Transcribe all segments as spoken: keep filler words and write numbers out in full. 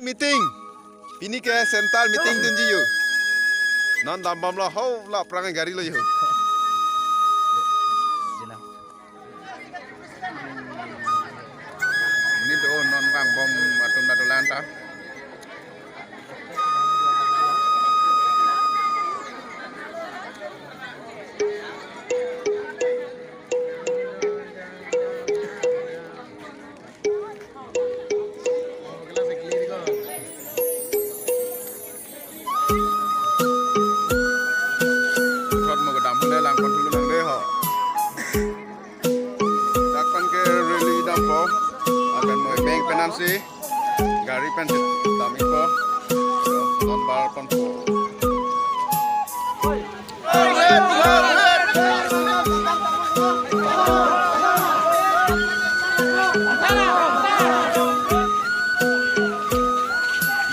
Meeting. Pini ke central meeting dunji ho. Non dambomlo ho, la aphrang gari lo ho. Ini do non vangbom atum ta dolang ta. Thot mo kedam hule langpon thulu nang de ho. Dak pen ke rally dampo. Akan mo bank penansi. Gari pen dam-ikpo. Number ponpo.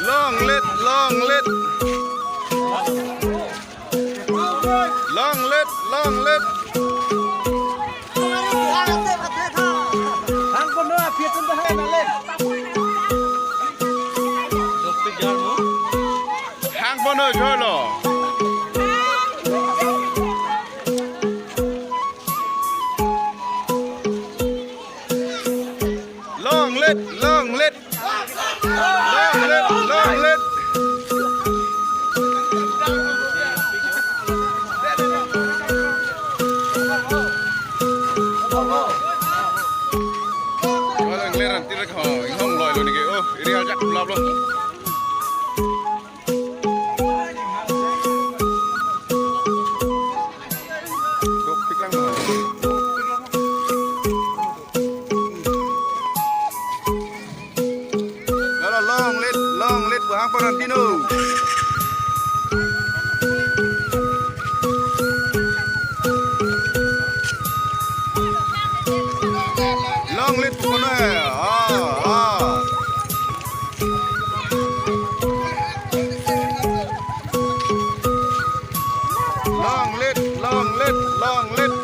Long live, long live. Long live, long live. Hang kono aphi atum ta hai na le. Hang kono jolo. Long live, long live. Long live, long live. Walang leran tirak ho, inghong loi lo niki. Oh, iri ajak lap lo. Duk tik lang ho. Lalo, long live, long live, buhang paran tino. Long live, kono he? Ah, ah. Long live, long live, long live.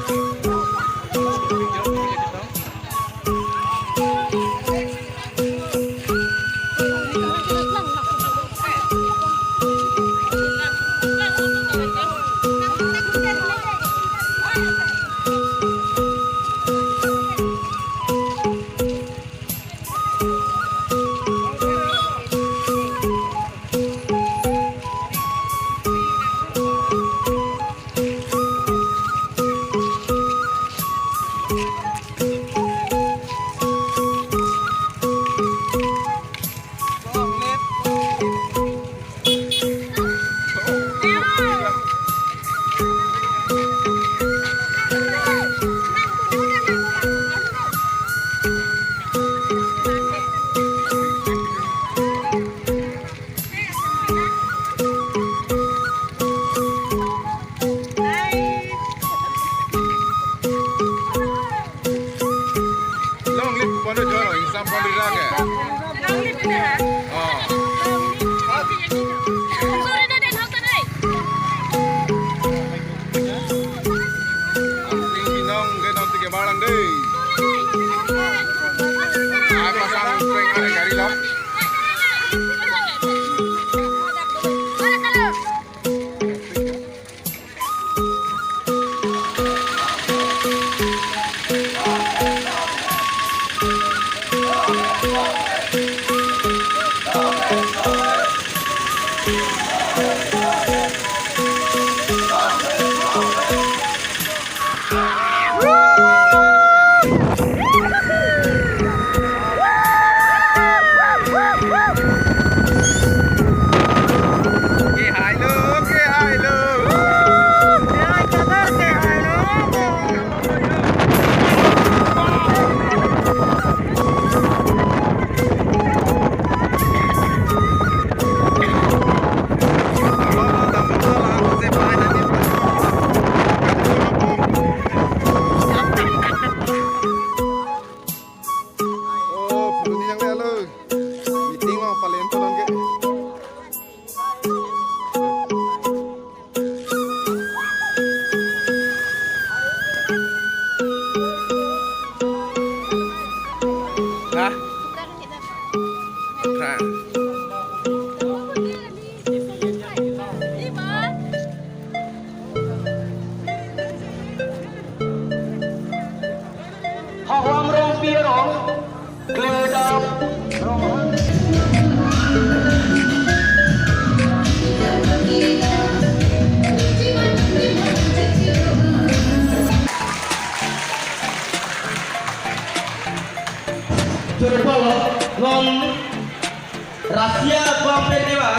Sia bang pen dewa.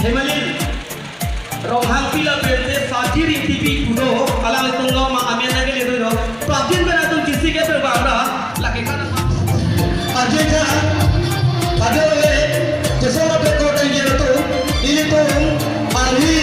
Hemalin. Ronghangpi lapen te Sajir Ingtipi pu do, alanglitum lo ma amen nangkele do. Prapjin pen atum chisi ke pe bang ra, lake kan. Arjun sa, pada le, jesa la pe kota ye tu, ilitum, arhi.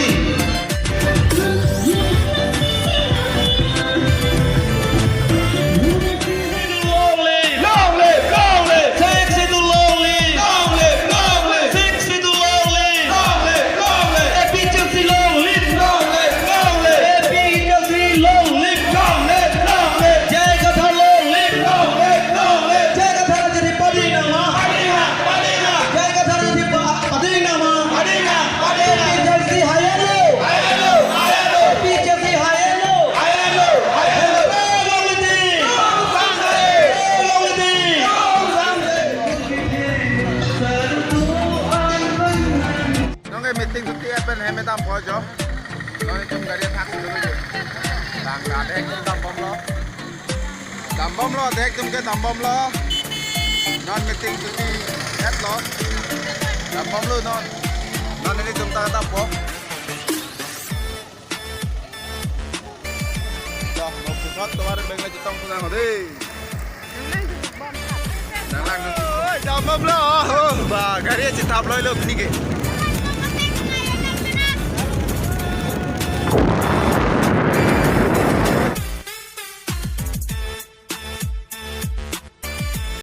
Long live, long live, long live. Sixth Schedule long live. Long live, long live. Sixth Schedule long live. Long live, long live. A P H L C long live. Long live, long live. A P H L C long live. Long live, long live. J I Kathar long live. Long live, long live. J I Kathar jadi padi nama. Padi nama, padi nama. J I Kathar jadi pa-, padi nama. Padi nama, padi nama. A P H L C hai alo. Hai alo, hai alo. A P H L C hai alo. Hai alo, hai alo. Long live. Long live. Long live. Non ke meeting chuti et pen hem dampo jo. Non itum gari athak dulu. Bang ka dek dambomlo. Dambomlo, dek dum ke dambomlo. Non meeting chuti etlo. Dambomlo non. Non ilitum ta dampo. Dah, mau pusat keluar bengkel cetong pulang deh. Nang lang nang. Oi, dambomlo. Oh, ba, gari chethaplo lo kini ke.